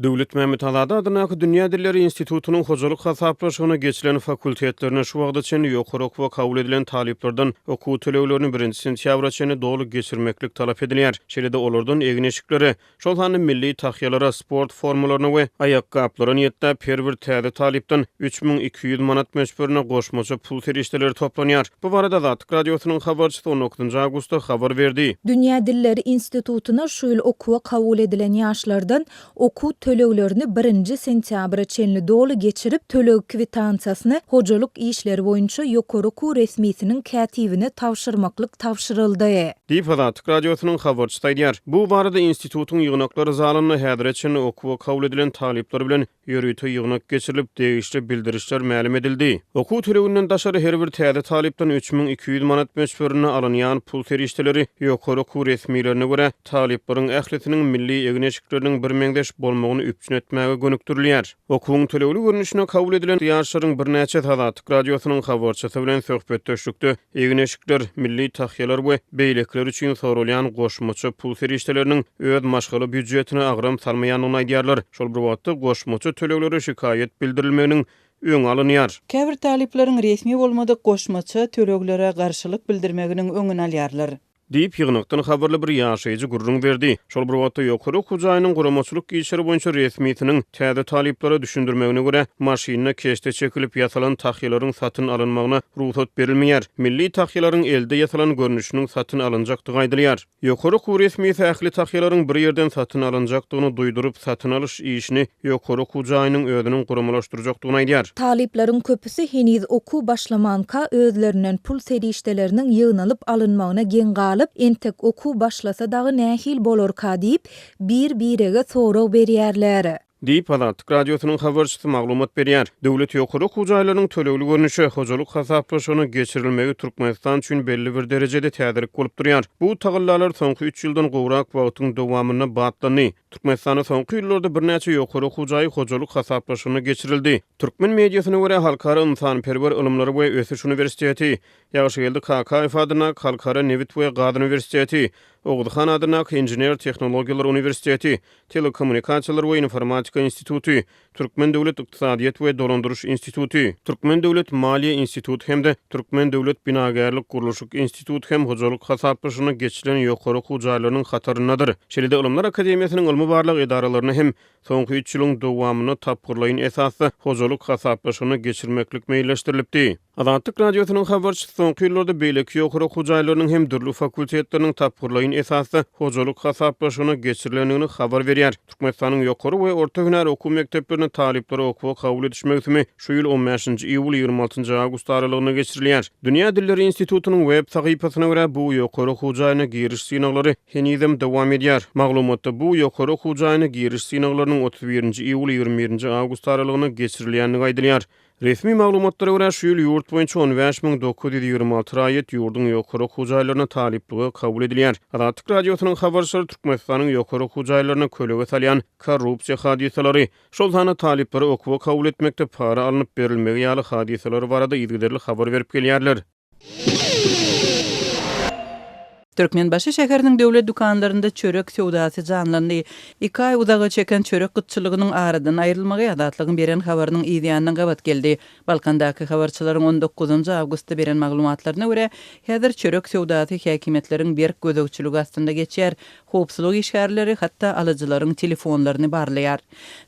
Döwletmämmet Azady adyndaky Dünýä dilleri institutynyň hojalyk hasaplaşygyna geçilen fakultetlerine şu wagta çenli ýokary okuwa kabul edilen talyplardan okuw töleglerini birinji sentýabra çenli doly geçirmeklik talap edilýär. Şeýle-de olardan egin-eşiklere, şol sanda milli tahýalara, sport formalaryna we aýakgaplara niýetläp her bir täze talypdan 3200 manat möçberinde goşmaça pul serişdeleri toplanýar. Bu barada Azatlyk Radiosynyň habarçysy on dokuzynjy awgustda habar berdi. Dünýä dilleri institutyna şu ýyl okuwa kabul edilen ýaşlardan okuw töleglerini birinji sentýabra çenli doly geçirip, töleg kwitansiýasyny hojalyk işleri boýunça ýokary okuw resmisiniň kätibine tabşyrmaklyk tabşyryldy. Diýip, Azatlyk Radiosynyň habarçysy aýdýar. Bu barada institutyň ýygnaklar zalynda häzire çenli okuwa kabul edilen talyplar bilen ýörite ýygnak geçirilip, degişli bildirişler mälim edildi. Okuw töleginden daşary her bir täze talypdan 3200 manat möçberinde alynýan pul serişdeleri ýokary okuw resmilerine görä, talyplaryň ählisiniň milli egin-eşikleriniň birmeňzeş bolmagyny üpjün etmäge gönükdirilýär. Okuwyň tölegli görnüşine kabul edilen ýaşlaryň birnäçesi Azatlyk Radiosynyň habarçysy bilen söhbetdeşlikde egin-eşikler, milli tahýalar we beýlekiler üçin soralýan goşmaça pul serişdeleriniň öz maşgala býujetine agram salmaýandygyny aýdýarlar. Şol bir wagtda, goşmaça töleglere şikaýat bildirilmeginiň öňi alynýar. Käbir talyplaryň resmi bolmadyk goşmaça töleglere garşylyk bildirmeginiň öňüni alýarlar. Diýip, ýygnakdan habarly bir ýaşaýjy gürrüň berdi. Şol bir wagtda, ýokary okuw jaýynyň guramaçylyk işleri boýunça resmisiniň täze talyplara düşündirmegine görä, maşynda keşde çekilip ýasalan tahýalaryň satyn alynmagyna rugsat berilmeýär. Milli tahýalaryň elde ýasalan görnüşiniň satyn alynjakdygy aýdylýar. Ýokary okuw resmisi ähli tahýalaryň bir ýerden satyn alynjakdygyny duýduryp, satyn alyş işini ýokary okuw jaýynyň özüniň guramalaşdyrjakdygyny aýdýar. Talyplaryň köpüsi heniz okuw başlamanka özlerinden pul serişdeleriniň ýygnalyp alynmagyna geň galyp, entek okuw başlasa dagy nähili bolarka diýip, bir-birege sorag berýärler. Diýip, Azatlyk Radiosynyň habarçysy maglumat berýär. Döwlet ýokary okuw jaýlarynyň tölegli görnüşe, hojalyk hasaplaşygyna geçirilmegi Türkmenistan üçin belli bir derejede täzelik bolup durýar. Bu tagallalar soňky üç ýyldan gowrak wagtyň dowamynda batlandy. Türkmenistanda soňky ýyllarda birnäçe ýokary okuw jaýy hojalyk hasaplaşygyna geçirildi. Türkmen mediasyna görä, Halkara ynsanperwer ylymlary we ösüş uniwersiteti, Ýagşygeldi Kakaýew adyndaky Halkara nebit we gaz uniwersiteti, Oguz han adyndaky Inžener-tehnologiýalar uniwersiteti, Telekommunikasiýalar we informatika instituty, Türkmen döwlet ykdysadyýet we dolandyryş instituty, Türkmen döwlet maliýe instituty hem-de Türkmen döwlet binagärlik-gurluşyk instituty hem hojalyk hasaplaşygyna geçilen ýokary okuw jaýlarynyň hataryndadyr. Şeýle-de Ylymlar akademiýasynyň ylmy-barlag edaralaryna hem soňky üç ýylyň dowamynda tapgyrlaýyn esasda hojalyk hasaplaşygyna geçirmeklik meýilleşdirilipdi. Azatlyk Radiosynyň habarçysy soňky ýyllarda beýleki ýokary okuw jaýlarynyň hem dürli fakultetleriniň tapgyrlaýyn esasda hojalyk hasaplaşygyna geçirilendigini habar berýär. Türkmenistanyň ýokary we orta hünär okuw mekdeplerinde talyplary okuwa kabul ediş möwsümi şu ýyl on bäşinji iýul, 26 njy awgust aralygynda geçirilýär. Dünýä dilleri institutynyň web sahypasyna görä, bu ýokary okuw jaýyna giriş synaglary henizem dowam edýär. Maglumatda bu ýokary okuw jaýyna giriş synaglarynyň 31 nji iýul, 21 nji awgust aralygynda geçirilýändigi aýdylýar. Resmi maglumatlara görä, şu ýyl ýurt boýunça 15 926 raýat ýurduň ýokary okuw jaýlaryna talyplyga kabul edilýär. Azatlyk Radiosynyň habarçylary Türkmenistanyň ýokary okuw jaýlaryna kölege salýan korrupsiýa hadysalary, şol sanda talyplary okuwa kabul etmekde para alnyp berilmegi ýaly hadysalar barada yzygiderli habar berip gelýärler. Türkmenbaşy şäheriniň döwlet dükanlarynda çörek söwdasy janlandy. Iki aý uzaga çeken çörek gytçylygynyň aradan aýrylmagy Azatlygyň beren habarynyň yz ýanyna gabat geldi. Balkandaky habarçylaryň on dokuzynjy awgustda beren maglumatlaryna görä, häzir çörek söwdasy häkimiýetleriň berk gözegçiligi astynda geçýär, howpsuzlyk işgärleri hatda alyjylaryň telefonlaryny barlaýar.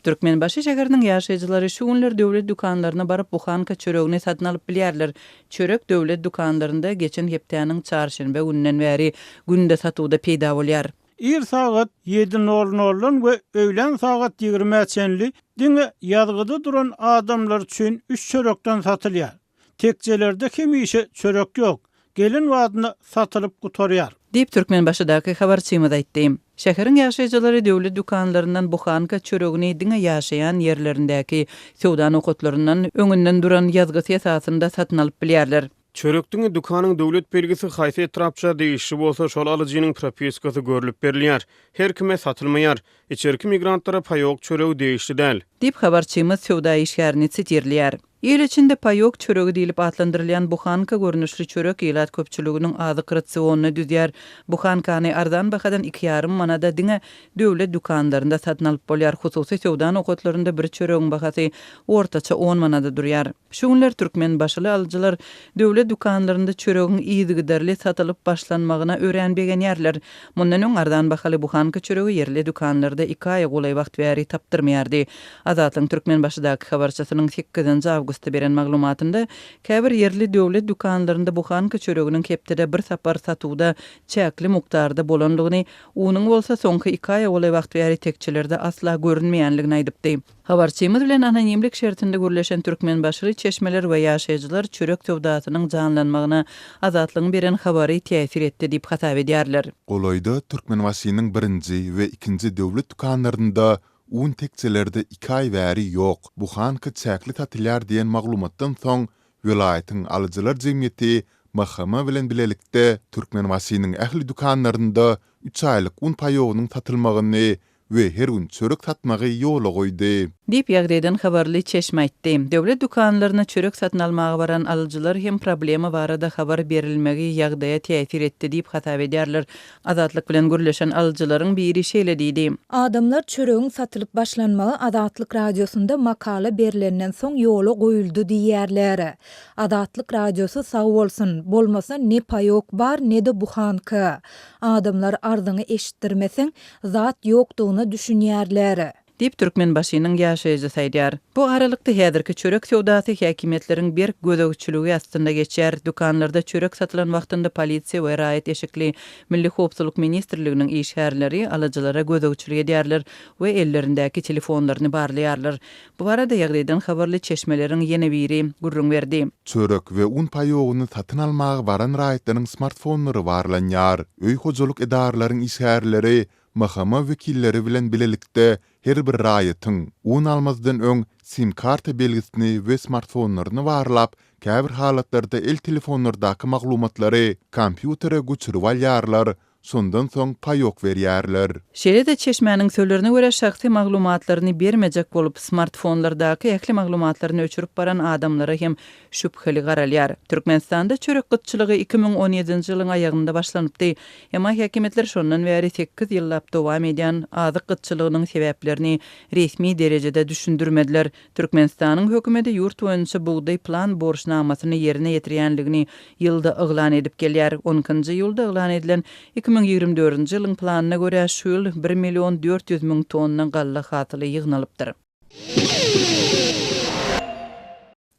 Türkmenbaşy şäheriniň ýaşaýjylary şu günler döwlet dükanlaryna baryp buhanka çöregini satyn alyp bilýärler. Çörek döwlet dükanlarynda geçen hepdäniň çarşenbe gününden bäri günde satuwda peýda bolýar. Ir sagat ýedi nol noldan we öýlän sagat ýigrimä çenli diňe ýazgyda duran adamlar üçin üç çörekden satylýar. Tekjelerde hemişe çörek ýok, gelen badyna satylyp gutarýar. Diýip, Türkmenbaşydaky habarçymyz aýtdy. Şäheriň ýaşaýjylary döwlet dükanlaryndan buhanka çöregini diňe ýaşaýan ýerlerindäki söwda nokatlaryndan öňünden duran ýazgysy esasynda satyn alyp bilýärler. Çörek diňe dükanyň döwlet belgisi haýsy etrapça degişli bolsa, şol alyjynyň propiskasy görlüp berilýär. Her kime satylmaýar. Içerki migrantlara paýok çöregi degişli däl. Diýip, habarçymyz söwda işgärini sitirleýär. Il içinde paýok çöregi diýlip atlandyrylýan buhanka görnüşli çörek ilat köpçüliginiň azyk rasionyny düzýär. Buhankany arzan bahadan iki ýarym manada diňe döwlet dükanlarynda satyn alyp bolýar. Hususy söwda nokatlarynda bir çöregiň bahasy ortaça on manada durýar. Şu günler türkmenbaşyly alyjylar döwlet dükanlarynda çöregiň yzygiderli satylyp başlanmagyna örän begenýärler. Mundan öň arzan bahaly buhanka çöregi ýerli dükanlarda iki aýa golaý wagt bäri tapdyrmaýardy. Azatlygyň Türkmenbaşydaky habarçysynyň sekizinji awgustda beren maglumatynda, käbir ýerli döwlet dükanlarynda buhanka çöreginiň hepdede bir sapar satuwda çäkli mukdarda bolandygyny, unuň bolsa soňky iki aýa golaý wagt bäri tekjelerde asla görünmeýändigini aýdypdy. Habarçymyz bilen anonimlik şertinde gürleşen türkmenbaşyly çeşmeler we ýaşaýjylar çörek söwdasynyň janlanmagyna Azatlygyň beren habary täsir etdi diýip hasap edýärler. Golaýda Türkmenbaşynyň birinji we ikinji döwlet dükanlarynda un tekjelerde iki aý bäri ýok, buhanka çäkli satylýar diýen maglumatdan soň, welaýatyň alyjylar jemgyýeti MHM bilen bilelikde Türkmenbaşynyň ähli dükanlarynda üç aýlyk un paýogynyň satylmagyny we her gün çörek satmagy ýola goýdy. Diýip, ýagdaýdan habarly çeşme aýtdy. Döwlet dükanlaryna çörek satyn almaga baran alyjylar hem problema barada habar berilmegi ýagdaýa täsir etdi diýip hasap edýärler. Azatlyk bilen gürleşen alyjylaryň biri şeýle diýdi. Adamlar çöregiň satylyp başlanmagy Azatlyk Radiosynda makala berlenden soň ýola goýuldy diýýärler. Azatlyk Radiosy sag bolsun, bolmasa ne paýok bar ne-de buhanka. Adamlar arzyňy eşitdirmeseň, zat ýokdugyna düşünýärler. Diýip, Türkmenbaşynyň ýaşaýjysy aýdýar. Bu aralykda, häzirki çörek söwdasy häkimiýetleriň berk gözegçiligi astynda geçýär. Dükanlarda çörek satylan wagtynda polisiýa we raýat eşikli Milli howpsuzlyk ministrliginiň işgärleri alyjylara gözegçilik edýärler we ellerindäki telefonlaryny barlaýarlar. Bu barada ýagdaýdan habarly çeşmeleriň ýene biri gürrüň berdi. Çörek we un paýogyny satyn almaga baran raýatlaryň smartfonlary barlanýar. Öý hojalyk edaralaryň işgärleri MHM wekilleri bilen bilelikde her bir raýatyň un almazdan öň sim-karta belgisini we smartfonlaryny barlap, käbir halatlarda el telefonlardaky maglumatlary kompýutere göçürip alýarlar, şondan soň paýok berýärler. Şeýle-de çeşmäniň sözlerine görä, şahsy maglumatlaryny bermejek bolup, smartfonlardaky ähli maglumatlaryny öçürip baran adamlara hem şübheli garalýar. Türkmenistanda çörek gytçylygy 2017-nji ýylyň aýagynda başlanypdy. Emma häkimiýetler şondan bäri sekiz ýyllap dowam edýän azyk gytçylygynyň sebäplerini resmi derejede düşündirmediler. Türkmenistanyň hökümeti ýurt boýunça bugdaý plan borçnamasyny ýerine ýetirýänligini ýylda yglan edip gelýär. On ikinji iýulda yglan edilen 2024-nji ýylyň planyna görä, şu ýyl bir million 400 müň tonna galla hasyly ýygnalypdyr.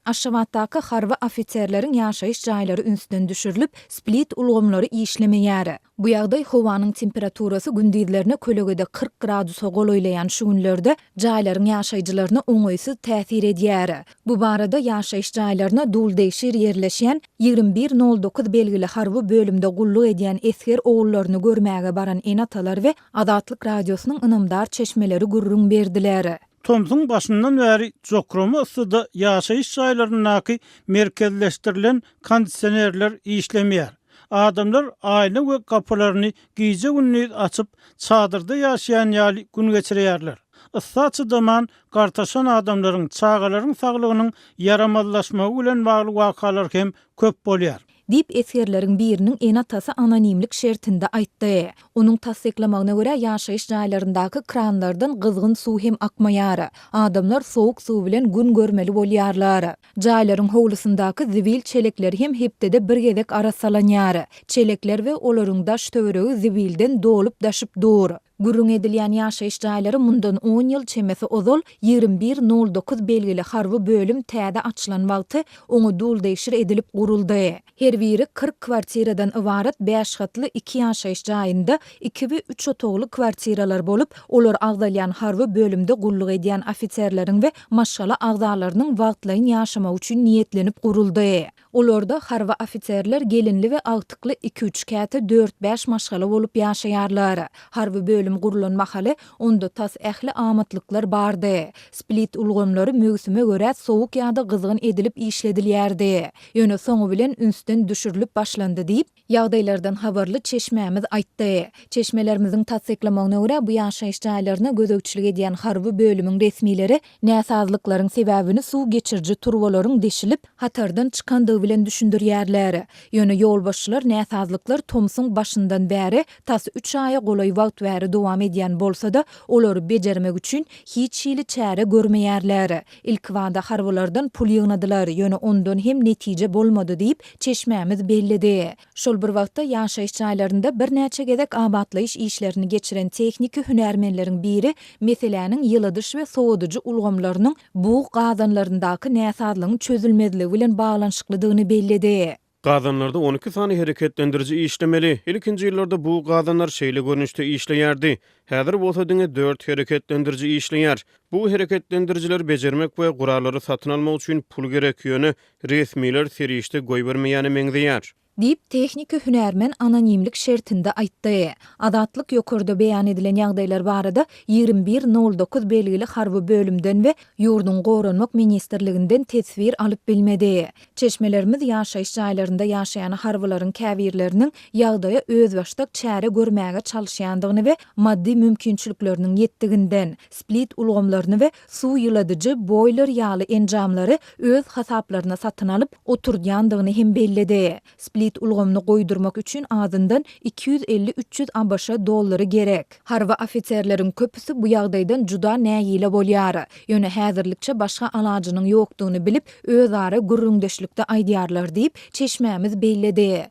Aşgabatdaky harby ofiserleriň ýaşaýyş jaýlary ünsden düşürilip, split ulgamlary işlemeýär. Bu ýagdaý howanyň temperaturasy gündizlerine kölegede 40 gradusa golaýlaýan şu günlerde jaýlaryň ýaşaýjylaryna oňaýsyz täsir edýär. Bu barada ýaşaýyş jaýlaryna duldegşir ýerleşýän 21 nol dokuz belgili harby bölümde gulluk edýän esger ogullaryny görmäge baran ene-atalar we Azatlyk Radiosynyň ynamdar çeşmeleri gürrüň berdiler. Tomsuň başyndan bäri jokrama yssyda ýaşaýyş jaýlaryndaky merkezleşdirilen kondisionerler işlemeýär. Adamlar aýna we gapylaryny gije-gündiz açyp, çadyrda ýaşaýan ýaly gün geçirýärler. Yssa çydaman gartaşan adamlaryň, çagalaryň saglygynyň ýaramazlaşmagy bilen bagly wakalar hem köp bolýar. Diýip, esgerleriň biriniň ene-atasy anonimlik şertinde aýtdy. Onuň tassyklamagyna görä, ýaşaýyş jaýlaryndaky kranlardan gyzgyn suw hem akmaýar. Adamlar sowuk suw bilen gün görmeli bolýarlar. Jaýlaryň howlusyndaky zibil çelekleri hem hepdede bir gezek arassalanýar. Çelekler we olaryň daş-töweregi zibilden dolup-daşyp dur. Gürrüň edilýän ýaşaýyş jaýlary mundan on ýyl çemesi ozal, 21 09 belgili harby bölüm täze açylan wagty oňa duldegşir edilip guruldy. Her biri 40 kwartiradan ybarat bäş gatly iki ýaşaýyş jaýynda iki we üç otagly kwartiralar bolup, olar agzalýan harby bölümde gulluk edýän ofiserleriň we maşgala agzalarynyň wagtlaýyn ýaşamagy üçin niýetlenip guruldy. Olarda harby ofiserler gelinli we agtykly iki-üç, käte dört-bäş maşgala bolup ýaşaýarlar. Harby bölüm gurlan mahaly onda tas ähli amatlyklar bardy. Split ulgamlary möwsüme görä sowuk ýa-da gyzgyn edilip işledilýärdi. Ýöne soňy bilen ünsden düşürilip başlandy diýip, ýagdaýlardan habarly çeşmämiz aýtdy. Çeşmelerimiziň tassyklamagyna görä, bu ýaşaýyş jaýlaryna gözegçilik edýän harby bölümiň resmileri näsazlyklaryň sebäbini suw geçiriji turbalaryň deşilip, hatardan çykandygy bilen düşündirýärler. Ýöne ýolbaşçylar näsazlyklar tomsuň başyndan bäri, tas üç aýa golaý wagt bäri dowam edýän bolsa-da, olary bejermek üçin hiç hili çäre görmeýärler. Ilkibada harbylardan pul ýygnadylar, ýöne ondan hem netije bolmady diýip, çeşmämiz belledi. Şol bir wagtda, ýaşaýyş jaýlarynda birnäçe gezek abatlaýyş işlerini geçiren tehniki hünärmenleriň biri meseläniň ýyladyş we sowadyjy ulgamlarynyň bug gazanlaryndaky näsazlygyň çözülmezligi bilen baglanyşyklydygyny belledi. Gazanlarda 12 sany hereketlendiriji işlemeli. Ilkinji ýyllarda bu gazanlar şeýle görnüşde işleýärdi. Häzir bolsa diňe dört hereketlendiriji işleýär. Bu hereketlendirijileri bejermek we gurallary satyn almak üçin pul gerek, ýöne resmiler serişde goýbermeýäne meňzeýär. Diýip, tehniki hünärmen anonimlik şertinde aýtdy. Azatlyk ýokarda beýan edilen ýagdaýlar barada 21 nol dokuz belgili harby bölümden we ýurduň Goranmak ministrliginden teswir alyp bilmedi. Çeşmelerimiz ýaşaýyş jaýlarynda ýaşaýan harbylaryň käbirleriniň ýagdaýa özbaşdak çäre görmäge çalyşýandygyny we maddy mümkinçilikleriniň ýetdiginden, split ulgamlaryny we suw ýyladyjy, boýler ýaly enjamlary öz hasaplaryna satyn alyp, oturdýandygyny hem belledi. Split ulgamyny goýdurmak üçin azyndan 250-300 abş dollary gerek. Harby ofiserleriň köpüsi bu ýagdaýdan juda nägile bolýar. Ýöne häzirlikçe başga alajynyň ýokdugyny bilip, özara gürrüňdeşlikde aýdýarlar diýip, çeşmämiz belledi.